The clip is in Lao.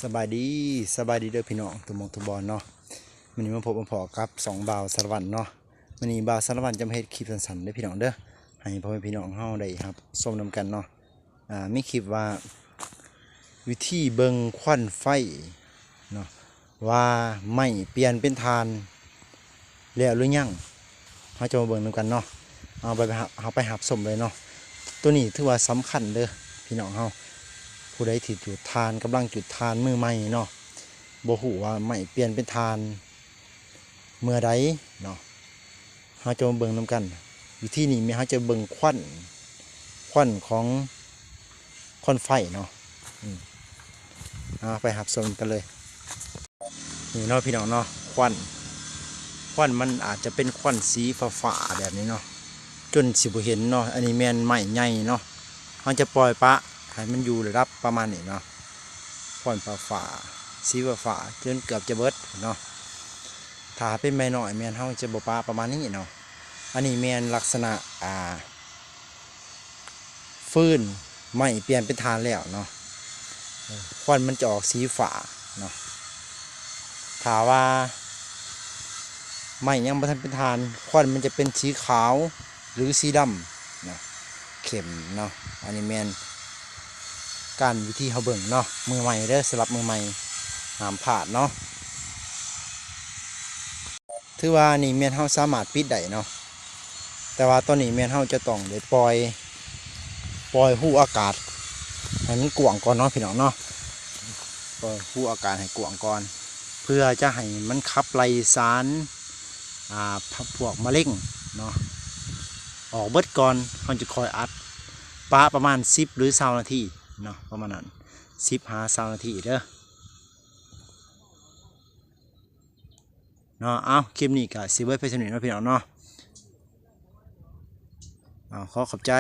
ສະບາຍດີ ສະບາຍດີເດີພີ່ນ້ອງທຸກໝ່ອງທຸກບ່ອນເນາະ. ມື້ນີ້ມາພົບມາພໍ້ກັບຊ່ອງບ່າວສາລະວັນເນາະ. ມື້ນີ້ບ່າວສາລະວັນຈະມາເຮັດຄລິບສັ້ນໆເດີພີ່ນ້ອງເດີ ໃຫ້ພໍ່ແມ່ພີ່ນ້ອງເຮົາໄດ້ຮັບຊົມນຳກັນເນາະ. ອ່າ ມີຄລິບວ່າ ວິທີເບິ່ງຄວັນໄຟເນາະ ວ່າໄມ້ປ່ຽນເປັນຖ່ານແລ້ວຫຼືຍັງ ເຮົາຈະມາເບິ່ງນຳກັນເນາະ. ເອົາໄປ ເຮົາໄປຮັບຊົມເລີຍເນາະ. ໂຕນີ້ຖືວ່າສຳຄັນເດີພີ່ນ້ອງເຮົາ ຜູ້ໃດທີ່ຈູດຖ່ານ ກຳລັງຈູດຖ່ານ ມືໃໝ່ເນາະ ບໍ່ຮູ້ວ່າໄມ້ປ່ຽນເປັນຖ່ານເມື່ອໃດເນາະ. ເຮົາຈະມາເບິ່ງນຳກັນ ວິທີນີ້ແມ່ນເຮົາຈະເບິ່ງຄວັນ ຄວັນຂອງ ຄວັນໄຟເນາະ. ອືມ ເອົາໄປຮັບຊົມກັນເລີຍ. ນີ້ເນາະພີ່ນ້ອງເນາະ ຄວັນ ຄວັນມັນອາດຈະເປັນຄວັນສີຟ້າໆແບບນີ້ເນາະ ຈົນຊິບໍ່ເຫັນເນາະ. ອັນນີ້ແມ່ນໄມ້ໃຫຍ່ເນາະ ເຮົາຈະປ່ອຍປະໃຫ້ມັນຢູ່ລະດັບປະມານນີ້ເນາະ. ຄວັນຟ້າໆ ສີຟ້າໆ ຈົນເກືອບຈະເບິດເນາະ. ຖ້າເປັນໄມ້ນ້ອຍແມ່ນເຮົາຈະບໍ່ປະປະມານນີ້ເນາະ. ອັນນີ້ແມ່ນລັກສະນະ ອ່າ ຟືນ ໄມ້ປ່ຽນເປັນຖ່ານແລ້ວເນາະ ເອີ ຄວັນມັນຈະອອກສີຟ້າເນາະ. ຖ້າວ່າໄມ້ຍັງບໍ່ທັນເປັນຖ່ານ ຄວັນມັນຈະເປັນສີຂາວ ຫຼື ສີດຳເນາະ ເຂັ້ມເນາະ. ອັນນີ້ແມ່ນການວິທີເຮົາເບິ່ງເນາະ ມືໃໝ່ເດີ ສຳລັບມືໃໝ່ຫ້າມພາດເນາະ. ຖືວ່ານີ້ແມ່ນເຮົາສາມາດປິດໄດ້ເນາະ ແຕ່ວ່າຕອນນີ້ແມ່ນເຮົາຈະຕ້ອງໄດ້ປ່ອຍ ປ່ອຍຮູອາກາດໃຫ້ມັນກວ້າງກ່ອນເນາະພີ່ນ້ອງເນາະ. ປ່ອຍຮູອາກາດໃຫ້ກວ້າງກ່ອນ ເພື່ອຈະໃຫ້ມັນຂັບໄລ່ສານ ອ່າ ພ- ພວກມະເລັງເນາະ ອອກເບິດກ່ອນ ເຮົາຈະຄ່ອຍອັດ ປະປະມານສິບ ຫຼື ຊາວນາທີເນາະ ປະມານນັ້ນ ສິບຫາຊາວນາທີເດີ. ເນາະ ເອົາ ຄລິບນີ້ກະຊິເບີດໄປສ່ຳນີ້ເນາະພີ່ນ້ອງເນາະ. ເອົາ ຂໍຂອບໃຈ.